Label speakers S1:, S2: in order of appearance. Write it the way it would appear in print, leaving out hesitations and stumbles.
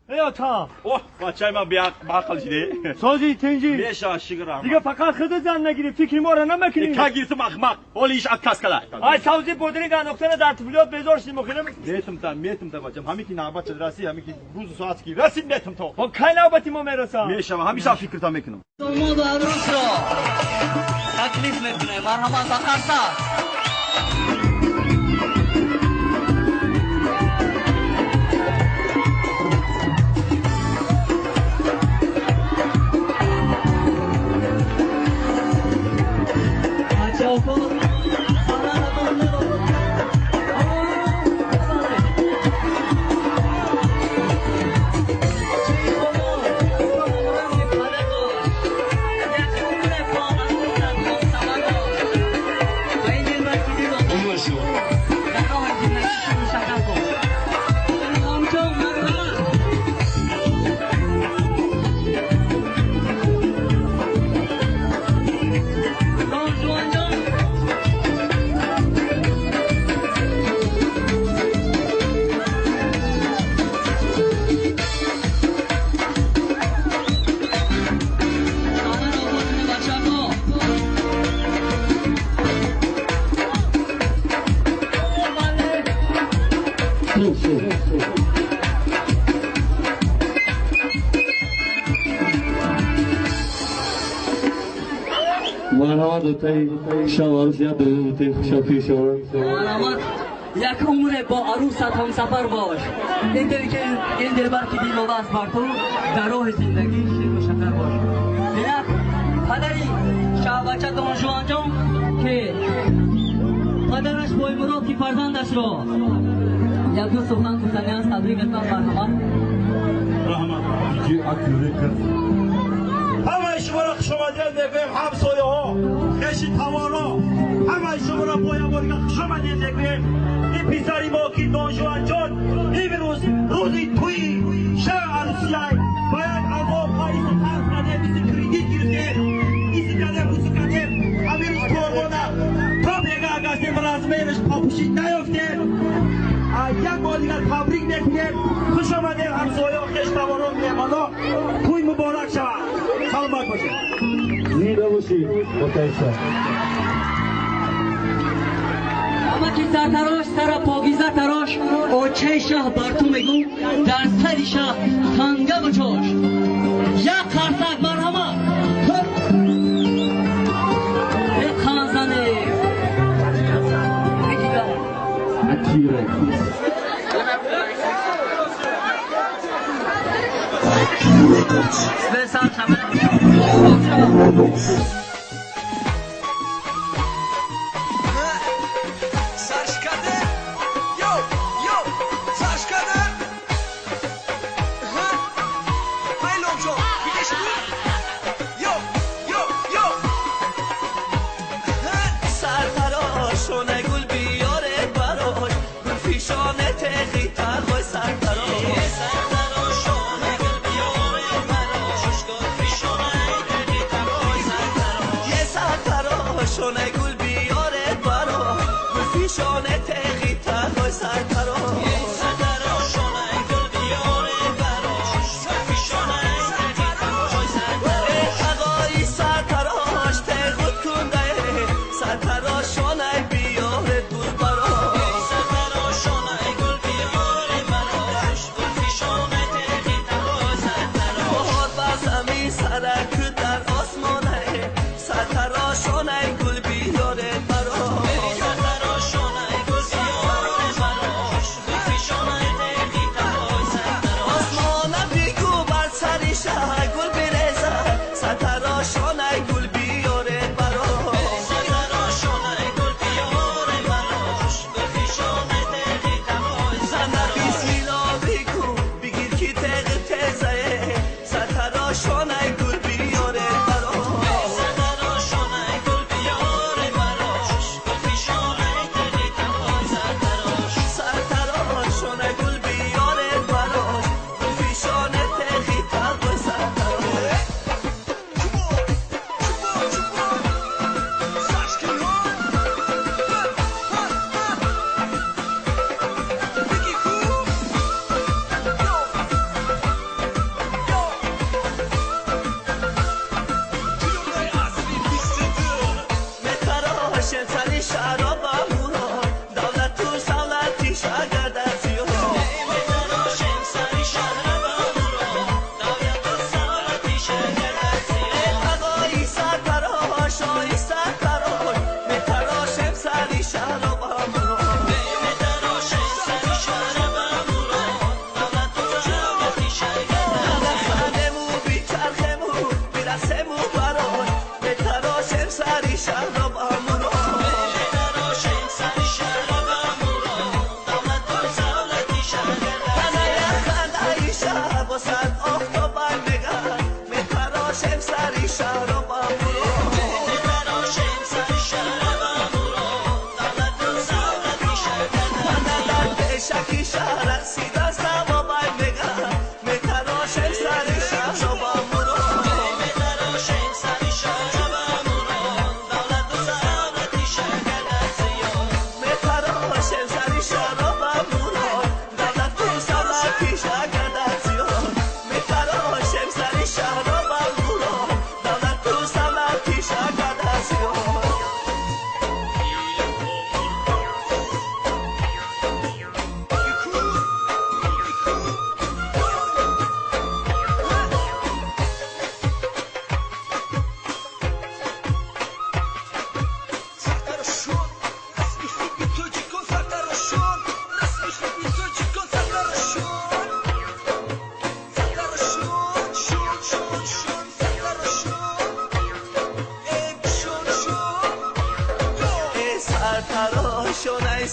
S1: Эй ата.
S2: Оҳ, бачаи ман беақл шиде.
S1: Сози тинҷи.
S2: Меша шиграм.
S1: Дига фақат худат зан нагири, фикри моро намекунӣ.
S2: Ка гирифтам ахмақ. Ҳоли иш отказ кала.
S1: Ай савзи бодринг андохтана дар тифлиёт безор шидим охирам.
S2: Метам та, метам та бачам. Ҳами ки навбат раси, ҳами ки рӯзу соат ки расид метам то.
S1: Хоб кай навбати мо мерасад?
S2: Мешава, ҳамеша фикрта мекунам.
S3: Домоду арӯсро таклиф мекунем. Марҳамат ба қарса.
S4: Марҳамат, дутаи шаб арӯс як дутаи шаб шумо.
S3: Марҳамат, як умре бо арӯсат ҳамсафар бош. Ин дил ки ин дилбар ки дил аст бар ту, дар роҳи зиндагӣ ширу шакар бош. Инак падари шаҳбача Донжуанҷон ки падараш Боймурод ки фарзандашро як ду сухан гуфтани аст, табрик мекунам. Марҳамат.
S2: Раҳмат. Ҳамаи шуморо хушомадед мегӯем, ҳамсояҳо, хеши тавоно, ҳамаи шуморо бо як бор дигар хушомадед мегӯем. Ин писари мо ки Донжуанҷон имрӯз рӯзи тӯи шаби арӯсияй ба як азоб қайси қарз кардем, иси кредит гирифтем, иси кардем, уси кардем, ҳамин рӯз корбона то бега гаштем, размераш попӯшид наёфтем. Як бор дигар табрик мекунем. Хуш омадед, ҳамсояҳо, хештаворон, меҳмонон. Тӯй муборак шавад. Саломат бошед.
S4: Зинда бошед, отаиша.
S3: Ҳамаки сартарош сара покиза тарош, очаи шаҳ бар ту мегӯм, дар сари шаҳ танга бучош. Як қарсак, марҳамат. Е қанзане.
S4: Akira.
S5: Шакиша рақсида савобай мега метарошем сари шаробамуро метарошем сари шаробамуро давлату сарватиша гардад зиёд метарошем сари шаробамуро давлату сарватиша гардад зиёд метарошем сари шаробамуро давлату сарватиша гардад зиёд. Сартарошон ай.